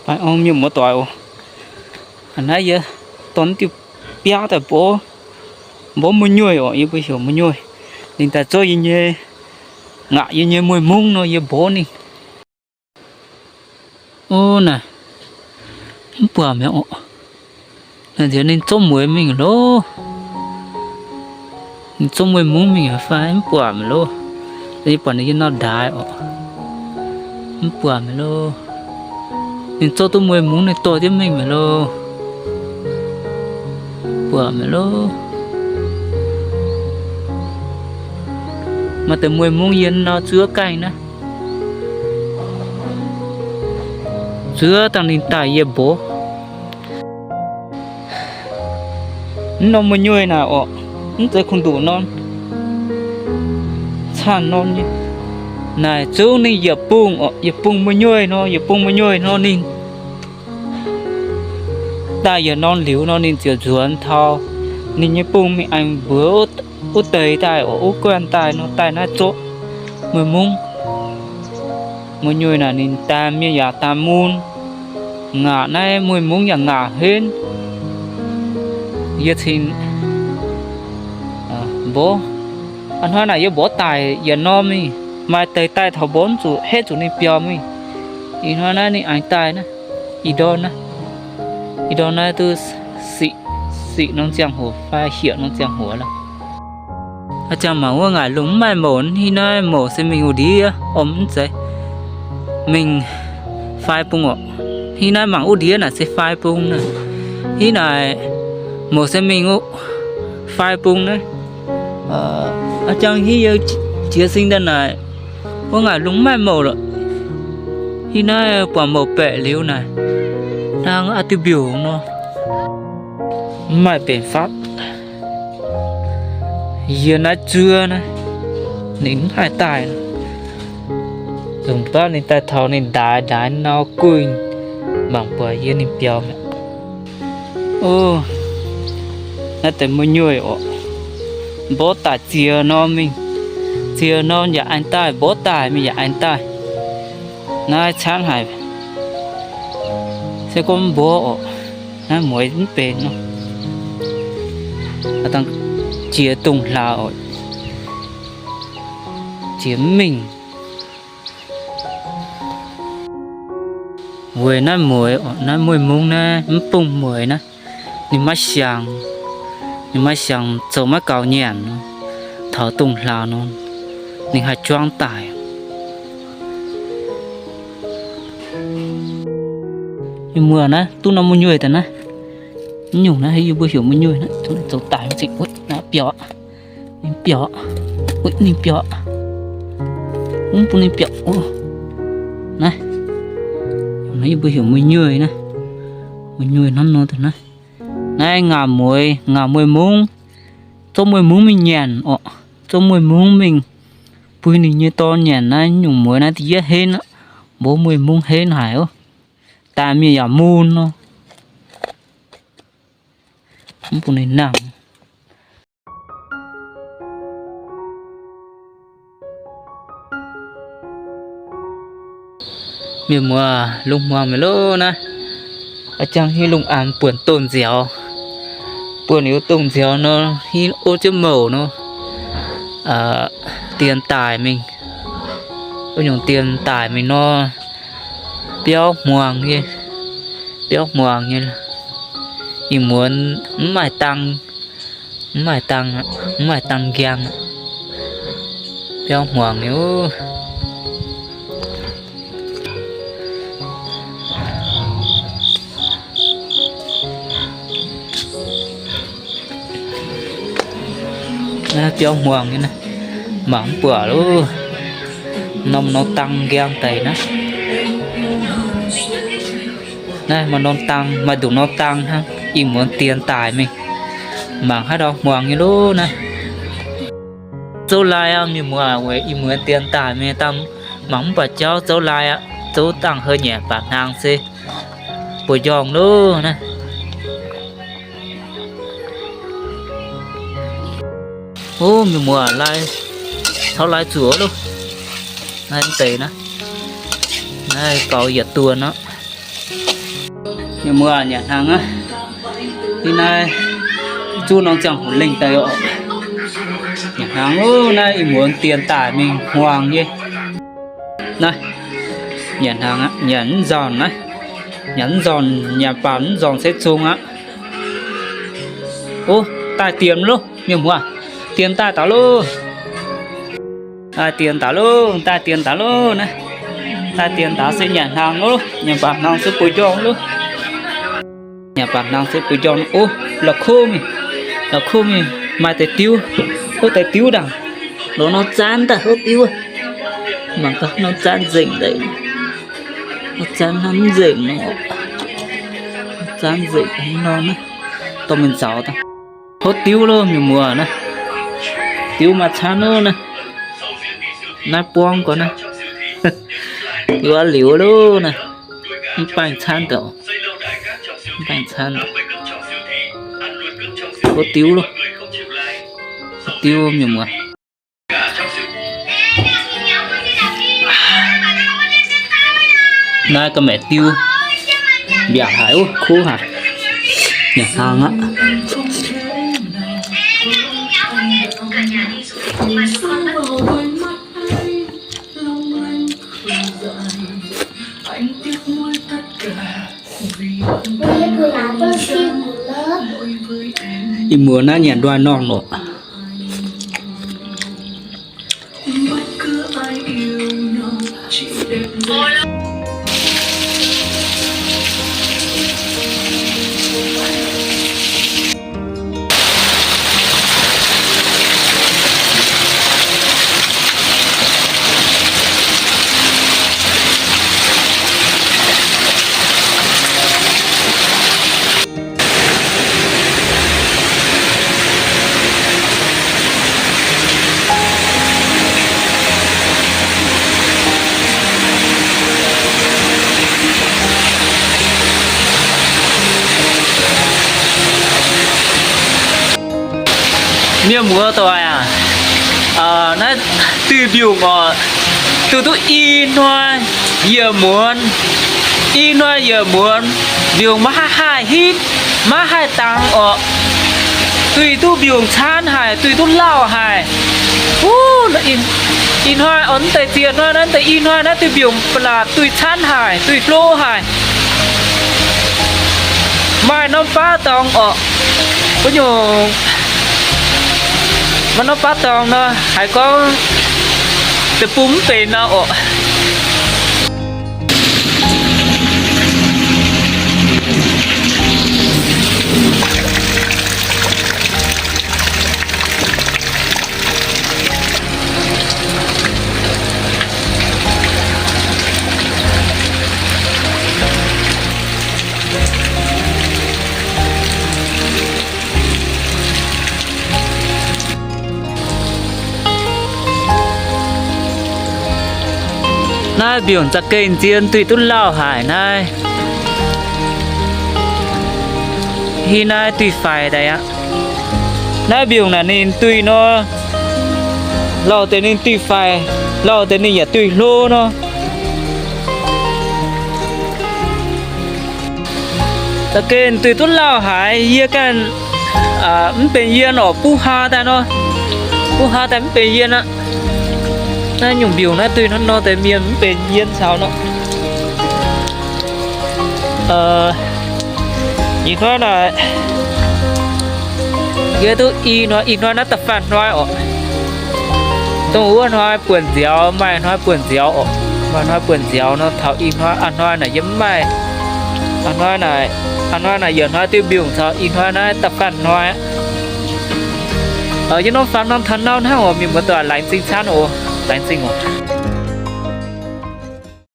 Baengh orn mienh muoz-doic oc. A'naaiv yie dorh diuh biaav daaih mborqv, mborqv muoz-nyuoih oc. Yie mbuo heuc muoz-nyuoih. Ninh daaih zorqv yie nyei, ngaqc yie nyei mueiz-mungv nor, yie mborqv ninh. Ov, naaic, mv buatc mi'aqv oc. Naaic nziex ninh zorqv mueiz mingh loh. Ninh zorqv mueiz-mungv mingh fai mv buatc mi'aqv loh. Yie buatc ninh yiem nor ndaix oc. Mv buatc mi'aqv loh. Ninh zorqv duqv mueiz-mungv ninh dorh jienv mingh mi'aqv loh. Buatc mi'aqv loh. Maaih deix mueiz-mungv yiem nor zuov gaengh naaiv. Zuov dangh ninh daaih yie mborqv. Mv norm muoz-nyuoih naaic oc, mv zeiz kungx nduqc norm, caanh norm nyei. Naaic zungv ninh yietc bung oc, yietc bung muoz-nyuoih nor, yietc bung muoz-nyuoih nor ninh daaih yietc norm liuz nor ninh ziouc nzuonx taux ninh nyei bung mingh aengx mbuox wuov deix daaih oc, wuov guanh daaih nor daaih naaiv zorqv mueiz-mungv. Muoz-nyuoih naaic ninh daaih mienh yaac daaih mun, ngaqc naaiv mueiz-mungv yaac ngaqc henv. Yie cingx mborqv, a'hnoi naaic yie mborqv daic yietc norm mingh, maaih deix daaih taux mborqv zuqc, hetv zuqc ninh biaux mingh. Ih hnoi naaiv ninh aengx daaih naaiv, ih ndorm naaiv, ih ndorm naaiv duqv siqv, siqv norm ziangh hoc fai hietc norm ziangh hoc lorqc. A'jangc mangc wuov ngaaic lungh mv maaih mouc, ih naaiv mouc se mingh wuov ndiev, orm mv zeiz, mingh fai bung oc. Ih naaiv mangc wuov ndiev naaic se fai bung naaic. Ih naaic mouc se mingh wuov fai bung naaiv. A'jangc hiuv yie jiez sin daaih naaic, wuov ngaaic lungh mv maaih mouc lorqc. Ih naaiv buatc mouc baeqc liuz naaic, hnangv a'diuh mbiungc nor, mv maaih benx fatv. Yie naaiv zuov naaiv, ninh mv haih daaih. Nzunc baav ninh daaih taux ninh ndaix, ndaix nau guinh, mangc buatc yie ninh biaux mi'aqv. Ov, naaiv deix muoz-nyuoih oc, mborqv daic ziex norm mingh, ziex norm yaac aengx daaih, mborqv daic mingh yaac aengx daaih. Naaiv camv haic, se gorngv mborqv oc, naaiv mueiz mv benx nor, dangh jiex dongh hlaax oc, jiex mv mingh. Weic naaiv mueiz oc, naaiv mueiz-mungv naaiv mv bungx mueiz naaiv, ninh maiv siangx, ninh maiv siangx zoux maiv gaux nyanc, taux dongh hlaax nor, ninh haih juangv daic. Mienh muoz, naaiv duqv norm muoz-nyuoih daaih naaiv. Mv nyungc naaiv yie mbuo heuc muoz-nyuoih naaiv, zoux daic mv zingh, naaiv biaux aqv. Ninh biaux aqv. Ninh biaux aqv. Mv bun ninh biaux. Naaiv, naaiv yie mbuo heuc muoz-nyuoih naaiv. Muoz-nyuoih hnangv nor daaih naaiv. Naaiv ngaanc mueiz, ngaanc mueiz-mungv, zorqv mueiz-mungv mingh nyanc oc. Zorqv mueiz-mungv mingh bun ninh nyei dorn nyanc. Naaiv nyungc mueiz naaiv da'yietv henv aqv. Mborqv mueiz-mungv henv haic oc. Daaih mienh yaac mun nor. Mv bun ninh nangh. Mienh muoz, lungh muangx mi'aqv loh naaiv. A'jang hiuv lungh aanx buonc domh nziaaux. Buonc liuz domh nziaaux nor, hiuv ov jienv mouc nor, dien daic mingh. Wuov nyungc dien daic mingh nor, biauv hmuangx nyei, biauv hmuangx nyei. Ih muonz mv maaih dang, mv maaih dang, mv maaih dang nqaang. Biauv hmuangx nyei ov. Naaiv biauv hmuangx nyei naaiv, mangc mv buatc loh. Norm norm dang nqaang daic naaiv. Naaiv maaih norm dang, maaih nduqc norm dang hnangv, ih muonz dien daic mingh. Mangc haaix ndau hmuangx nyei loh naaiv. Zouv lai aqv, mienh muoz, weic ih muonz dien daic mingh, mangc mv buatc jauv. Zouv lai aqv, zouv dangh heuc nyanc baac hnaangx se buoz-njorngh loh naaiv. Ov, mienh muoz, lai, taux lai zuoqc loh. Naaiv deix naaiv, naaiv gaux yietc duon aqv. Muoz, nyanc hnaangx aqv. Ih naaiv zuqv norm ziangh hoc lengh daaih oc. Nyanc hnaangx ov, naaiv ih muonz dien daaih mingh hmuangx nyei. Naaiv, nyanc hnaangx aqv, nyanc mv nzormc naaiv. Nyanc mv nzormc, nyanc baac mv nzormc se zungx aqv. Ov, daaih dien loh, mienh muoz. Dien daaih daaih loh. Daaih dien daaih loh, daaih dien daaih loh naaiv. Daaih dien daaih se nyanc hnaangx ov, nyanc baac hnaangx se bueix njormh loh. Nyanc baac hnaangx se bueix njormh ov. La'kuqv mingh, la'kuqv mingh maaih deix diuv. Ov, deix diuv ndaangc. Lorz nor zaanv daaih hov diuv. Mangc gaax nor zaanv nzengc daaih. Nor zaanv hnangv mv nzengc nor. Zaanv nzengc nor naaiv. Dorh mingh nzaaux daaih. Hov diuv loh mienh muoz naaiv. Diuv maaih caanv loh naaiv. Naaiv buangv gau naaiv. Yuoqv liuz loh naaiv. Mv baengh caanv daaih. Mv baengh caanv daaih. Hov diuv loh. Hov diuv mienh muoz. Naaiv ga'maeqc diuv mbiaauc haic, kuv haic. Nyanc hnaangx aqv. Ih muonz naaiv nyanc nduai norm loh. Mienh muoz doic aac, naaiv duih mbiungc oc, duih duqv i hnoi yietc muonz, i hnoi yietc muonz, mbiungc maiv haih haih hitv, maiv haih dangx oc. Duih duqv mbiungc caanv haic, duih duqv lauh haic. Wuov, ih hnoi oc, mv deix ziex hnoi naaiv, mv deix i hnoi naaiv duih mbiungc ba'laqc, duih caanv haic, duih hlo haic. Maaih norm baav dorngx oc. Wuov nyungc, maaih norm baav dorngx nor, haiz gorngv deic-bung mv benx nor oc. Naaiv mbiungc za'gengh zien, duih duqv lauh haic naaiv. Hitv naaiv duih faix daaih aqv. Naaiv mbiungc naaic ninh duih nor, lauh deix ninh duih faix, lauh deix ninh yaac duih hlo nor. Za'gengh duih duqv lauh haic, yie ganh mv benx yien oc, buv haa daaih nor, buv haa daaih mv benx yien aqv. Naaiv nyungc mbiungc naaiv duih nor, nor deix mienh mv benx yien caux nor. Ih hnoi naaic, yie duqv i hnoi, ih hnoi naaiv da'faanh hnoi oc. Dongh wuov hnoi buonc nziaaux, maaih hnoi buonc nziaaux oc. Maaih hnoi buonc nziaaux nor, taux ih hnoi, a'hnoi naaic yie mv maaih. A'hnoi naaic, a'hnoi naaic yietc hnoi duih mbiungc caux ih hnoi naaiv da'faanh hnoi aqv. Yie norm faam norm taux nau hnangv oc, mienh muoz doic, laengz zingh camv oc, laengz zingh oc.